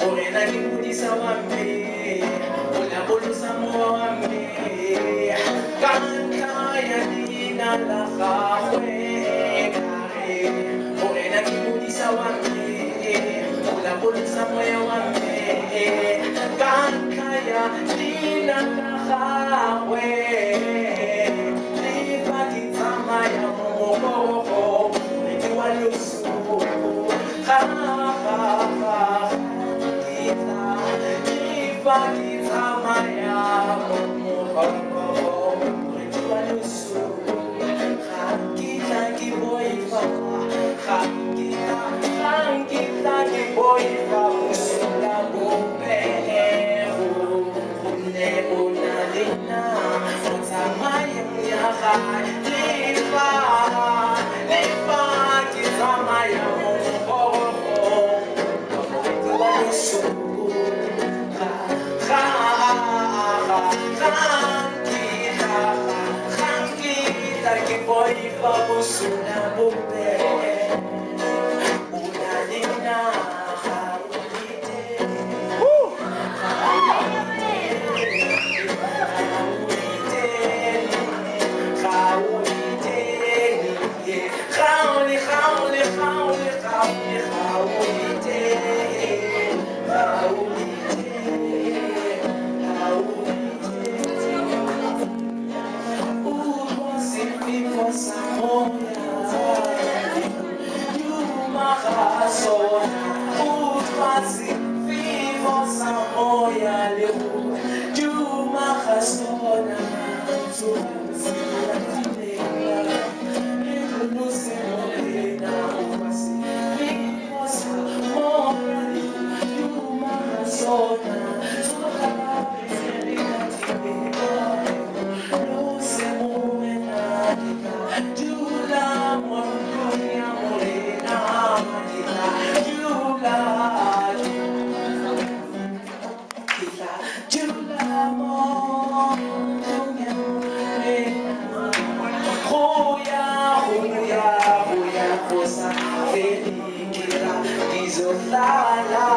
Morena ke modisa wa me, o lapolosa mowa wa me ka ntlha ya leina la gagwe. Ka re, Morena ke modisa wa me, o lapolosa moya wa me ka ntlha ya leina la gagwe. Le fa ke tsamaya mo mogorogong, moriti wa loso, ga ga ga nkitla, le fa ke tsamaya mo mogorogong, moriti wa loso, ga nkitla ke boifa, ga nkitla, ga nkitla ke boifa bosula bope, gonne o na le nna mo tsamayeng ya gae. Le fa, le fa ke tsamaya mo mogorogong wa moriti wa loso, ga, ga, ga, ga nkitla, ga, ga nkitla ke boifa bosula bope, o na le nna, ga o lete, ga o lete, ga o lete, ga o lete, ga o le, ga o le, ga o le, ga o le, ga o lete, ga o lete, ga o lete. Utlwa sefefo sa moya, duma ga sona. Utlwa sefefo sa moya le go duma ga sona. Tsoga se ratileng, le pholose Morena. Utlwa sefefo sa moya le go duma ga sona. Tsoga se ratileng, pholose Morena. Ke tla dula mo ntlong ya Morena, ke tla dula, ke tla dula mo ntlong ya Morena go ya, go ya, go ya go sa feleng. Ke tla, ngizohlala,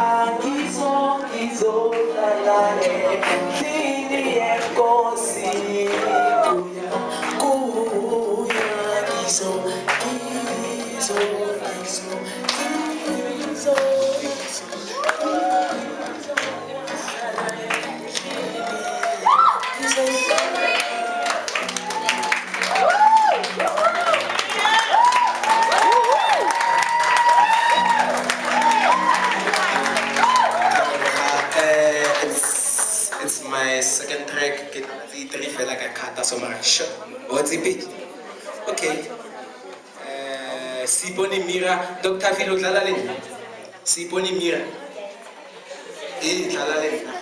ngizo, ngizohlala endlini yeNkosi kuya, kuya, ngizo, ngizo, ngizo, ngizo, ngizo, ngizohlala endlini, ngizohlala. It's my second track, ke three fela ka khata, so mara sure. What's it? Okay. Sipone Mira, Dr. Philo dlala le nna. Sipone Mira. Eh, dlala le nna.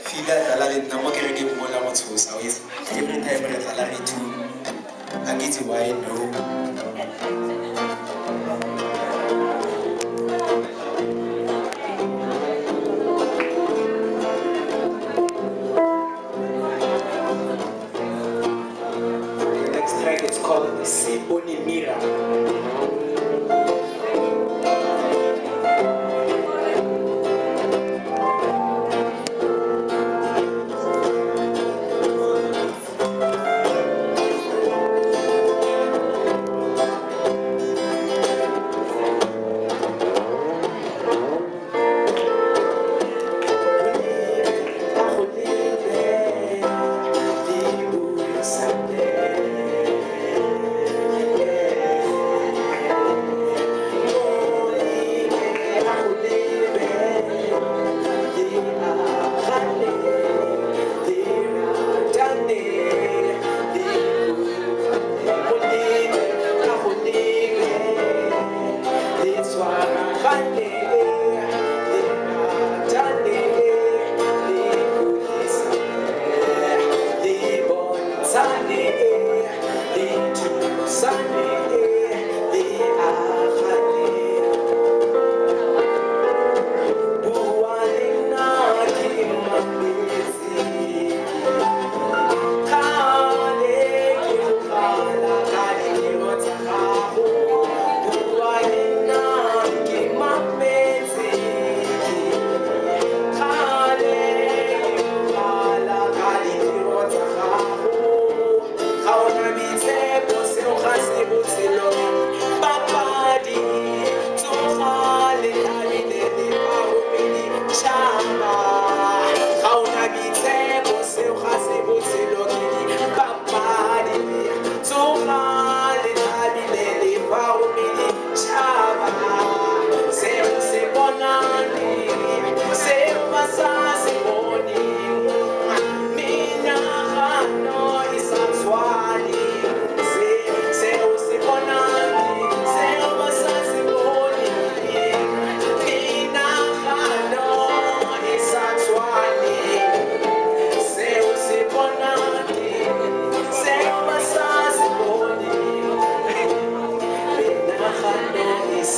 Fila dlala le nna mo kerekeng mola go tshosa, o itse. Every time re dlala re two. A ke itse why, no. The next track is called Sipone Mira.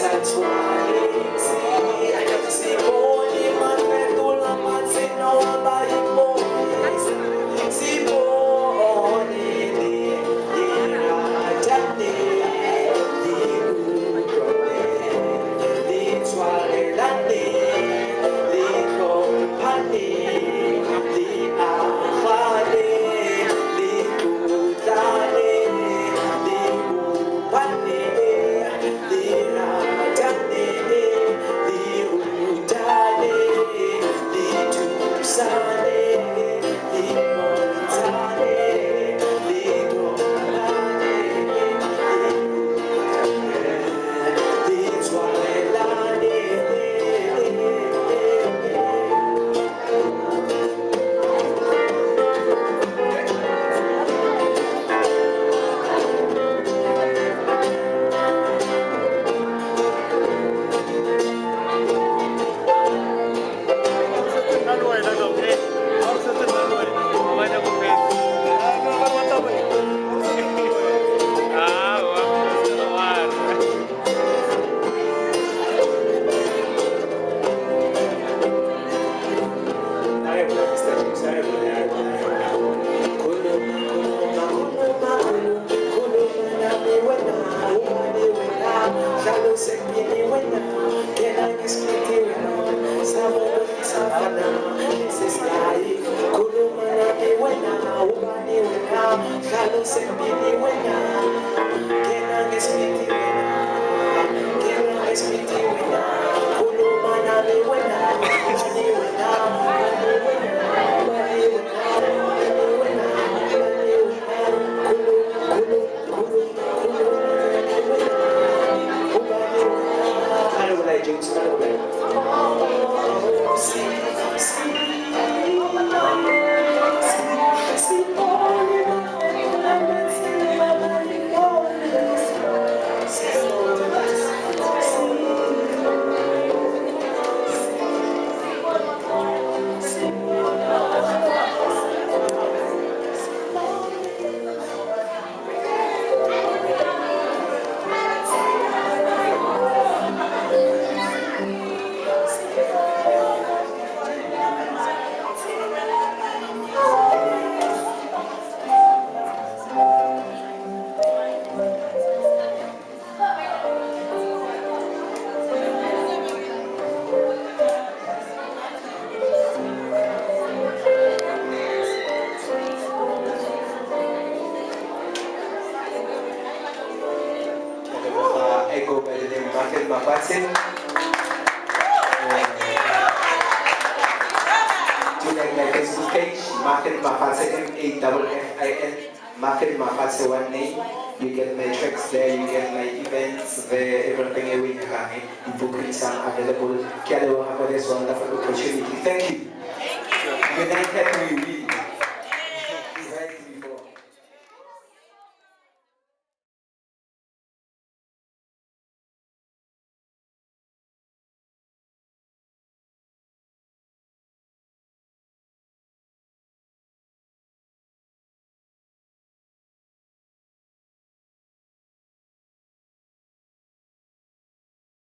sa tshwane se bone mafetola matshelo a baipone se bone le diratane le utlwane le tshwarelane le hlomphane le agane le tlotlane le bopane le ratane le rutane le thusane le bontshane le tlomphane le le tshwarelane. Ke a leboga. I go by the name Muffin Mafatse. Do like my Facebook page, Muffin Mafatse, M A F F I N, Muffin Mafatse, one name. You get my tracks there, you get my events there, everything e we bookings are available. Ke a leboga for this wonderful opportunity. Thank you. United we